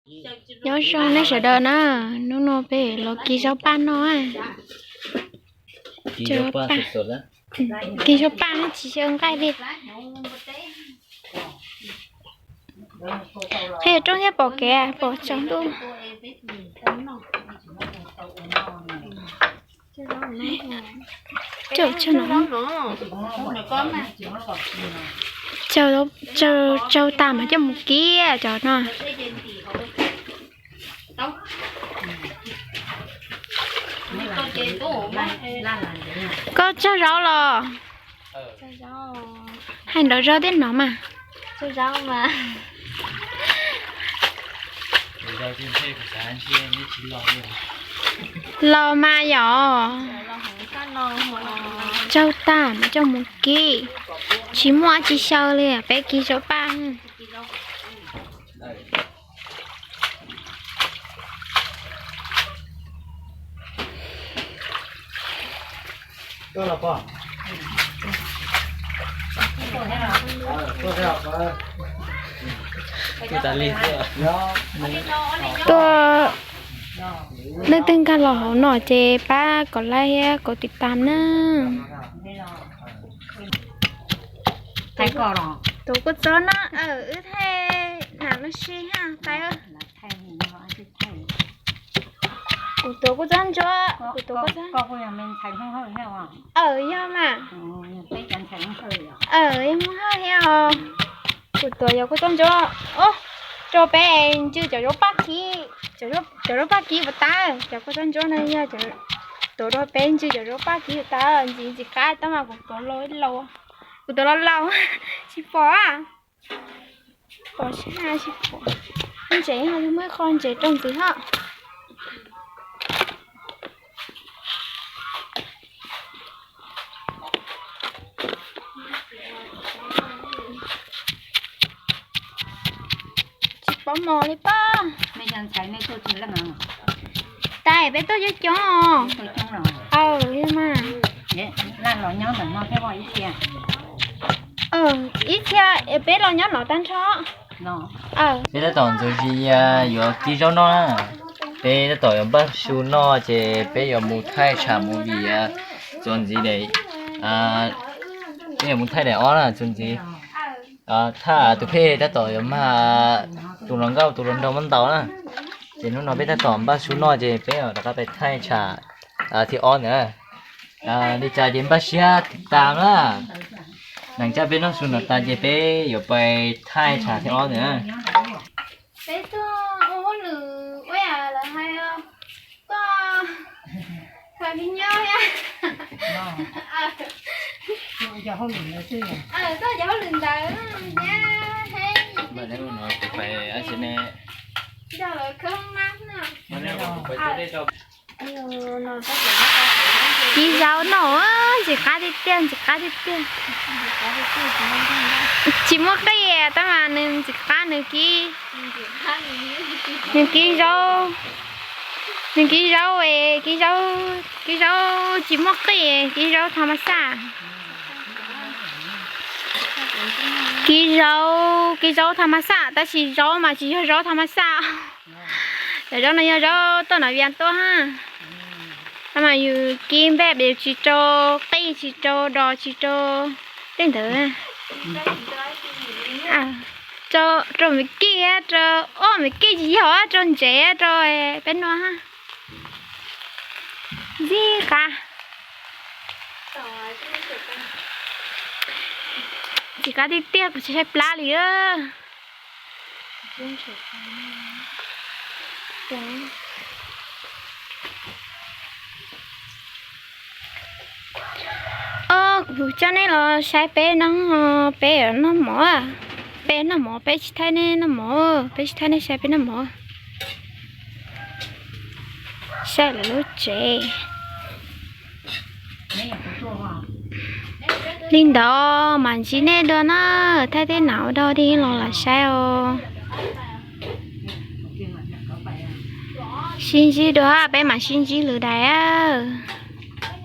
Nyob zoo nej sawv daws na, hnub no peb los kis zaub paj no. Kis zaub paj, tsis xyaw nqaij li. Qhia rooj thiab pom kev, pom tsaus ntuj. Tsaug tas mas coj mus kib cov no. Koj tsaug zaub los? Hais nrov zog thiab no mas. Los mas yom. Tsaug tas mas coj mus kib. Tsis muaj tsis xyaw li, peb kis zaub paj. Tuaj, leej twg nkag los hauv no ces pab kom like thiab kom tiv tam na. Tuav kua txob no, wb thaij nam lub sij hawm tais. Kuv tuav kua txob ntsuab, kuv tuav kua txob. Aws, yog mas. Aws, yog Hmoob Hawj thiab os. Kuv tuav yog kua txob ntsuab. Rau peb ntsw cov zaub paj kib, cov zaub paj kib puas tau? Cov kua txob ntsuab no yog tuav rau peb ntsw cov zaub paj kib puas tau? Ntxim ntxim qab tab mas kuv tuav laus, kuv tuav laus laus tsis pom. Pom sab tsis pom. Ntsev ho yog muaj ib qho ntsev rau ntxiv ho. Tsis pom mos li pob. Tais peb tuaj coob coob. Aws, yog mas. Ib txhia peb los nyob no tag nrho. Peb tab tom ntxuav zis yuav kib zaub noj na. Peb tab tom yuav npaj su noj ces peb yuav mus thaij tsam movie txuas ntxiv daim, peb yuav mus thaij daim ob na txuas ntxiv. Thaj tus phej tab tom yuav mag tus hluas nkauj tus hluas nraug muab ntaus na. Ces hnub no peb tab tom npaj su noj ces peb rov qab pais thaij tsam thib ob ntawd. Li cas ces npaj siab tiv tas na. Nees tsam peb noj su no tas ces peb yuav pais thaij tsam thib ob ntawd na. Peb tuaj ua hauj lwm ua yam lawv hais os, tuaj khaws me nyuam thiab. Tuaj cov hauj lwm ntawd thiab, nrog lawv khawb hoob nab na. Kib zaub noj, ntxim qab tiag tiag, ntxim qab tiag tiag. Tsis muaj qij tab mas nws ntxim qab nws kib. Nws kib zaub, nws kib zaub, kib zaub, kib zaub tsis muaj qij, kib zaub tha ma xaj. Kib zaub, kib zaub tha ma xaj tab sis zaub mas tsis yog zaub tha ma xaj. Cov zaub no yog zaub toj nam vias tuaj ha. Tab mas yus kib npej yus tsis rau qij tsis rau dos tsis rau tej ntawd. Rau me kij, rau ob me kij tsis yog, rau ntsev rau peb noj ha. Ntxim qab, ntxim qab tiag tiag, kuv tsis saib plab li. Os, kuv coj nej los saib peb noj, peb noj mov, peb noj mov, peb tsis thaij nej noj mov, peb tsis thaij nej saib peb noj mov. Saib lawv lub tsev. Li ntawd mam ntsib nej dua na, thaij tej nam ua dog dig los lam saib os. Sib ntsib dua, peb mam sib ntsib lwm daim.